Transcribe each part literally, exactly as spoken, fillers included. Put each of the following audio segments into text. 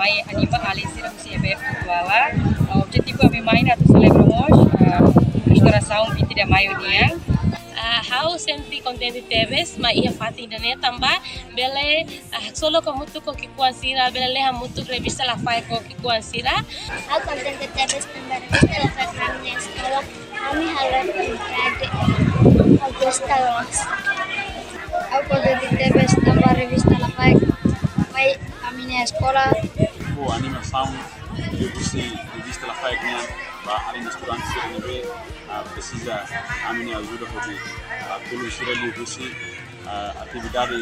Mai anima alin sira husi E B F Kutuala. Ah, objetivu ami mai ne'e atu selebra mós, ah, restaurasaun vinte de Maio nian. Ah, ha'u sente kontente tebes mai iha fatin ida-ne'e tanba bele, ah, hasoru hamutuk ho ki'ikoan sira, bele lee hamutuk revista Lafaek ho ki'ikoan sira. Ha'u kontente tebes tanba revista Lafaek mai ami-nia eskola, ami halo atividade, ha'u gosta loos. Ha'u kontente tebes tanba revista Lafaek mai ami-nia eskola. Ho animasaun liuhusi revista Lafaek nian ba alin estudante sira ne'ebé, ah, presiza ami-nia ajuda hodi, ah, tulun sira liuhusi, ah, atividade,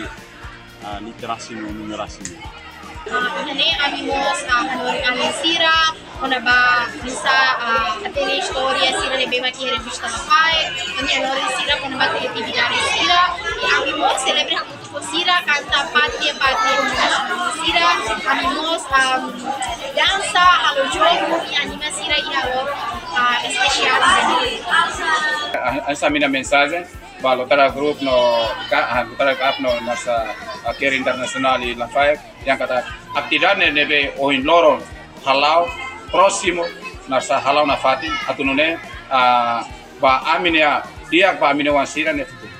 ah, literasi no numerasi nian. Ah, iha ne'e ami mós, ah, hanorin alin sira kona-ba oinsá, ah, hatene istória sira ne'ebé mak iha revista Lafaek, ami hanorin sira kona-ba kriatividade sira, i ami mós selebra hamutuk ho sira, kanta pátria, pátria sira, ami mós, ah, dansa, halo jogu, i anima sira iha loron, ah, espesiál. Hanesan ami-nia mensajen ba Lotara Group no ka, ah, Lotara Group no Nasa, ah, Care International i Lafaek, dehan katak atividade ne'ebé ohin loron hala'o, prósimu Nasa hala'o nafatin, atu nune'e, ah, ba ami-nia, di'ak ba ami-nia oan sira-nia futuru.